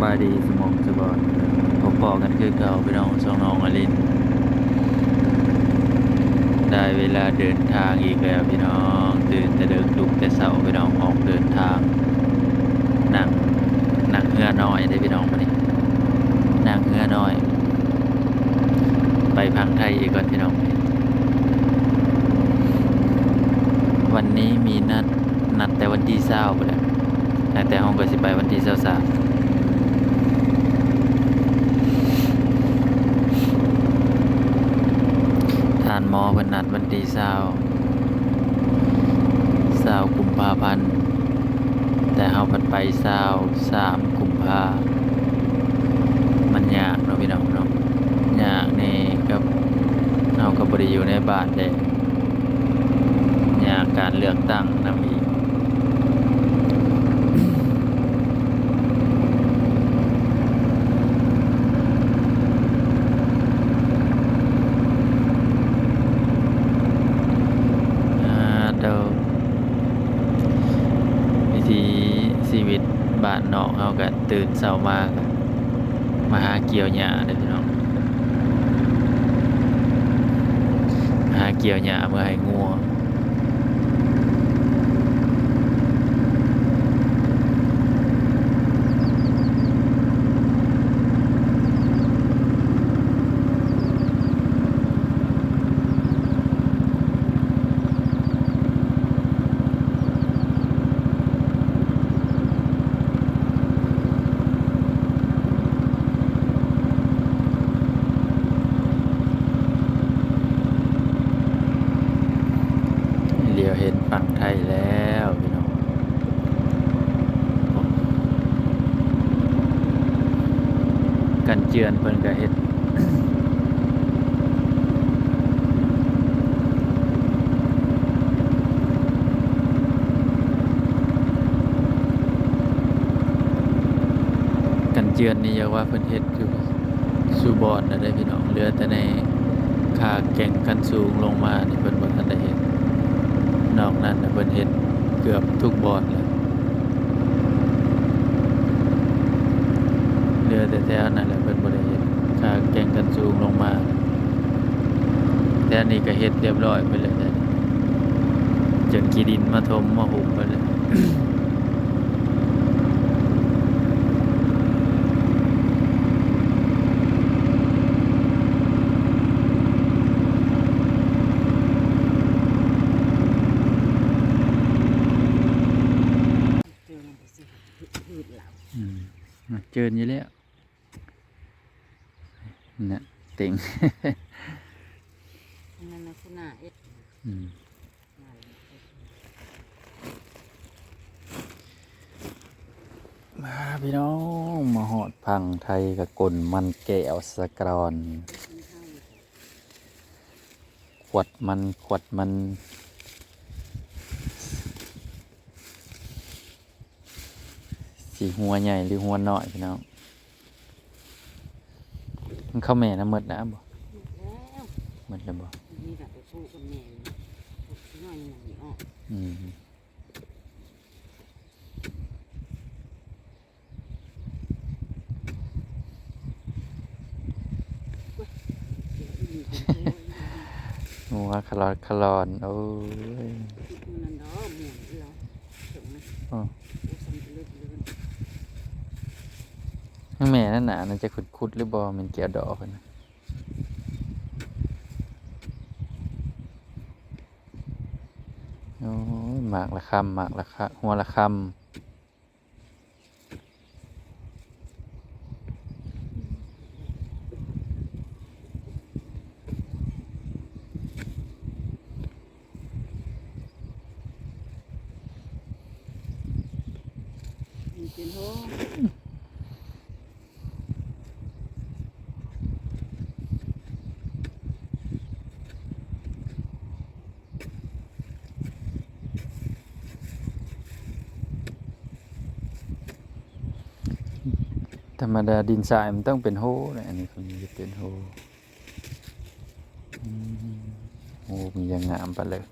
ສະບາຍດີສຸໝ່ອງສຸບອນ ພົບພໍ້ກັນຄືເກົ່າພີ່ນ້ອງ ຊ່ອງນ້ອງອາລິນ. ໄດ້ເວລາເດີນທາງອີກແລ້ວພີ່ນ້ອງ ຕື່ນແຕ່ເດິກ ລຸກແຕ່ເຊົ້າພີ່ນ້ອງ ອອກເດີນທາງ ນັ່ງ ນັ່ງເຮືອນ້ອຍເດ້ພີ່ນ້ອງ ມື້ນີ້ນັ່ງເຮືອນ້ອຍ ໄປຝັ່ງໄທອີກກ່ອນພີ່ນ້ອງ. ວັນນີ້ມີນັດ ນັດແຕ່ວັນທີຊາວພຸ້ນແຫຼະ ແຕ່ເຮົາກໍຊິໄປວັນທີຊາວສາມ. ທ່ານໝໍເພິ່ນນັດວັນທີຊາວ ຊາວກຸມພາພັນ ແຕ່ເຮົາພັດໄປຊາວສາມກຸມພາ ມັນຍາກເນາະພີ່ນ້ອງເນາະ ຍາກແດ່ກັບ ເຮົາກໍບໍ່ໄດ້ຢູ່ໃນບ້ານແດ່ ຍາກການເລືອກຕັ້ງນຳອີກ. ອາ ໂຕ ວິຖີຊີວິດບ້ານນອກເຮົາກໍ ຕື່ນເຊົ້າມາກໍມາຫາກ່ຽວຫຍ້າເດີ້ພີ່ນ້ອງ ຫາກ່ຽວຫຍ້າເມືອໃຫ້ງົວ. ຫຼຽວເຫັນຝັ່ງໄທແລ້ວພີ່ນ້ອງ ກັນເຈື່ອນເພິ່ນກໍເຮັດ ກັນເຈື່ອນນີ້ ຢ່າວ່າເພິ່ນເຮັດຢູ່ ສູ່ບ່ອນແລ້ວເດ້ພີ່ນ້ອງ ເຫຼືອແຕ່ໃນຂ້າງແກ່ງຂັ້ນສູງລົງມານີ້ ເພິ່ນບໍ່ທັນໄດ້ເຮັດ ນອກນັ້ນນະເພິ່ນເຮັດເກືອບທຸກບ່ອນແລ້ວ ເຫຼືອແຕ່ແຖວນັ້ນແຫຼະເພິ່ນບໍ່ໄດ້ເຮັດ ຂ້າງແກ່ງຂັ້ນສູງລົງມາ ແຖວນີ້ກໍເຮັດຮຽບຮ້ອຍໄປເລີຍ ຈົນຂີ້ດິນມາຖົມມາຫຸ້ມເບິດແລ້ວ. ອືມ ມັນເຈີນຢູ່ແລ້ວ ນະ ເຕັງ ອັນນັ້ນນະ ຄຸນນາເອັດ ອືມ ມາພີ່ນ້ອງ ມາຮອດຝັ່ງໄທກະກົນມັນແກ້ວສະກະລອນ ຂວັດມັນ ຂວັດມັນ ຊິຫົວໃຫຍ່ຫຼືຫົວນ້ອຍພີ່ນ້ອງ ມັນເຂົ້າແມ່ນຳໝົດນະບໍ່? ໝົດແລ້ວ ໝົດແລ້ວບໍ່? ມີແຕ່ໂຕຜູ້ກັບແມ່ນີ້ ໂຕນ້ອຍຍັງບໍ່ອອກ ອືມ. ຫົວຂະຫຼອດຂະຫຼອນ ໂອ້ຍ ທາງແມ່ນັ້ນນະ ໜ້າຈະຂຸດໆ ຫຼືບໍ່ ແມ່ນແກ້ວດອກຫັ້ນນະ ໂອ້ຍ ໝາກລະຄຳ ໝາກລະຄະ ຫົວລະຄຳ. ທຳມະດາດິນຊາຍມັນຕ້ອງເປັນໂຮແຫຼະ ອັນນີ້ເພິ່ນເຮັດເປັນໂຮ ອືມ ໂຮມັນຍັງງາມປານເລີຍ.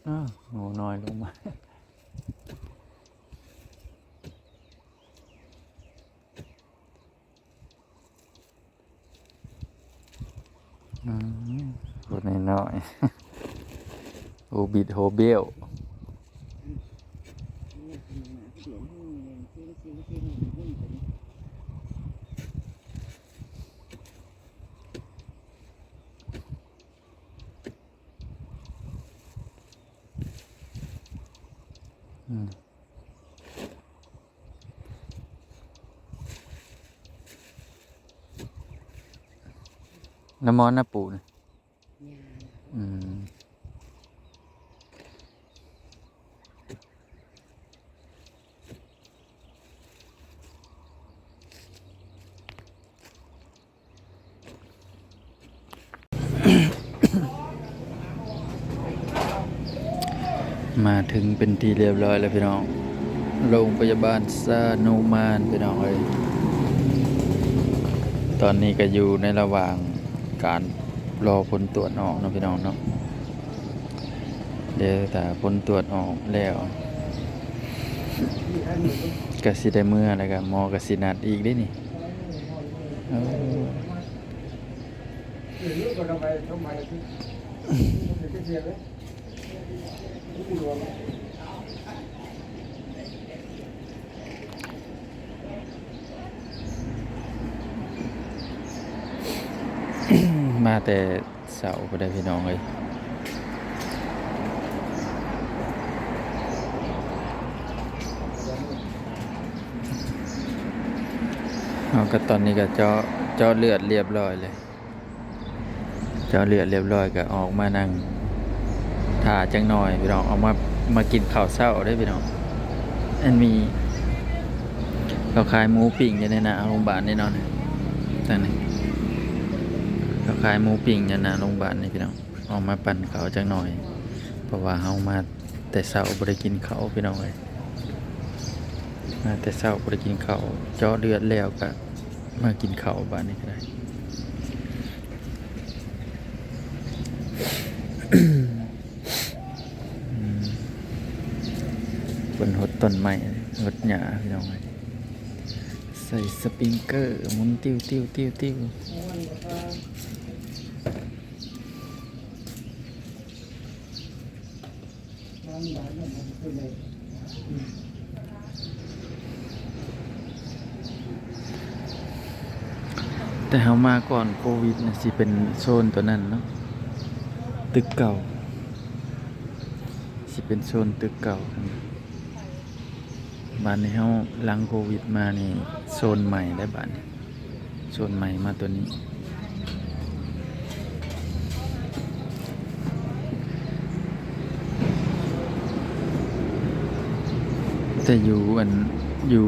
ອ້າວ ງູນ້ອຍລົງມາ. ອືມ ໂຕນ້ອຍໆ ໂຮບິດໂຮເບວ. ອືມ ນ້ຳມອນນະປູນ ອືມ. ມາເຖິງເປັນທີ່ຮຽບຮ້ອຍແລ້ວພີ່ນ້ອງ ໂລງພະຍາບານຊານຸມານພີ່ນ້ອງເອີຍ. ຕອນນີ້ກໍຢູ່ໃນລະຫວ່າງການລໍຜົນຕວດອອກເນາະພີ່ນ້ອງເນາະ. ດຽວຖ້າຜົນຕວດອອກແລ້ວ ກະຊິໄດ້ເມືອ ແລ້ວກະໝໍກະຊິນັດອີກເດ້ນີ້. ເອີ ມາແຕ່ ເຊົ້າພຸ້ນເດ້ພີ່ນ້ອງເອີຍ. ເຮົາກໍຕອນນີ້ກໍເຈາະ ເຈາະເລືອດຮຽບຮ້ອຍເລີຍ ເຈາະເລືອດຮຽບຮ້ອຍ ກໍອອກມານັ່ງຖ້າຈັກໜ່ອຍພີ່ນ້ອງ ອອກມາ ມາກິນເຂົ້າເຊົ້າເດ້ພີ່ນ້ອງ. ອັນມີ ເຂົາຂາຍໝູປີ້ງຢູ່ໃນໜ້າໂຮງບານນີ້ເນາະ ທາງນີ້ ເຂົາຂາຍໝູປີ້ງຢູ່ໜ້າໂຮງບານນີ້ພີ່ນ້ອງ. ອອກມາປັ້ນເຂົ້າຈັກໜ່ອຍ ເພາະວ່າເຮົາມາແຕ່ເຊົ້າບໍ່ໄດ້ກິນເຂົ້າພີ່ນ້ອງເອີຍ. ມາແຕ່ເຊົ້າບໍ່ໄດ້ກິນເຂົ້າ ເຈາະເລືອດແລ້ວກະມາກິນເຂົ້າບາດນີ້ກໍໄດ້. ອືມ ເພິ່ນຫົດຕົ້ນໄມ້ ຫົດຫຍ້າພີ່ນ້ອງເອີຍ. ໃສ່ສະປຣິງເກີ ໝູນຕິວໆໆໆ. ແຕ່ເຮົາມາກ່ອນໂຄວິດນະ ຊິເປັນໂຊນຕົວນັ້ນເນາະ ຕຶກເກົ່າ ຊິເປັນໂຊນຕຶກເກົ່າ. ບາດນີ້ເຮົາຫຼັງໂຄວິດມານີ້ ໂຊນໃໝ່ໄດ້ບາດນີ້ ໂຊນໃໝ່ມາຕົວນີ້. ແຕ່ຢູ່ອັນ ຢູ່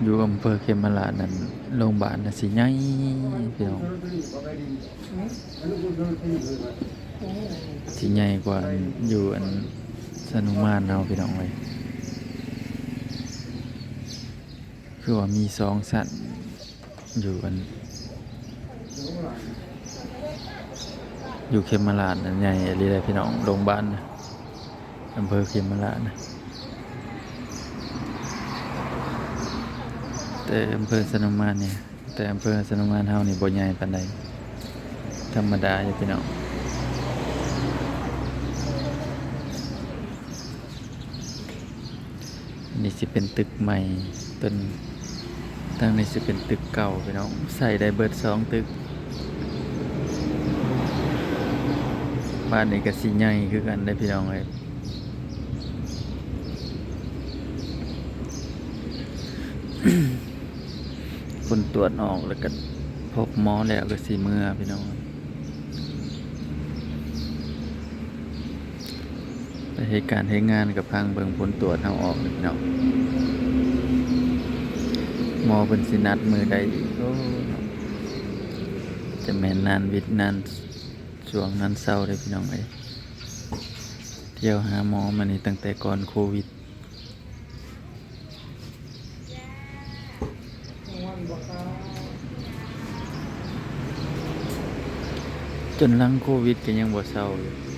ຢູ່ອຳເພີເຂມມະລາດນັ້ນ ໂຮງບານນະຊິໃຫຍ່ພີ່ນ້ອງ. ຊິໃຫຍ່ກວ່າຢູ່ອັນຊານຸມານເຮົາພີ່ນ້ອງເອີຍ. ຄືວ່າມີສອງຊັ້ນ ຢູ່ອັນ ຢູ່ເຂມມະລາດນະ ໃຫຍ່ອີ່ຫຼີເດ້ພີ່ນ້ອງ ໂຮງບານນະ ອຳເພີເຂມມະລາດນະ. ແຕ່ອຳເພີຊານຸມານນີ້ ແຕ່ອຳເພີຊານຸມານເຮົານີ້ບໍ່ໃຫຍ່ປານໃດ ທຳມະດາຢູ່ພີ່ນ້ອງ. ອັນນີ້ຊິເປັນຕຶກໃໝ່ ຕົ້ນ ທາງນີ້ຊິເປັນຕຶກເກົ່າພີ່ນ້ອງ ໃຊ້ໄດ້ເບິດສອງຕຶກ. ບ້ານນີ້ກໍຊິໃຫຍ່ຄືກັນເດ້ພີ່ນ້ອງເອີຍ. ຜົນຕວດອອກແລ້ວກໍພົບໝໍແລ້ວກໍຊິເມືອພີ່ນ້ອງ. ໄປເຮັດການເຮັດງານກໍພັງເບິ່ງຜົນຕວດເຮົາອອກນີ້ພີ່ນ້ອງ. ໝໍເພິ່ນຊິນັດມື້ໃດອີກ ໂອ້ ຈະແມ່ນນານວິດ ນານຊ່ວງ ນານເຊົາເດ້ພີ່ນ້ອງເອີຍ. ທ່ຽວຫາໝໍມານີ້ຕັ້ງແຕ່ກ່ອນໂຄວິດ ຈົນຫຼັງໂຄວິດກໍຍັງບໍ່ເຊົາຢູ່.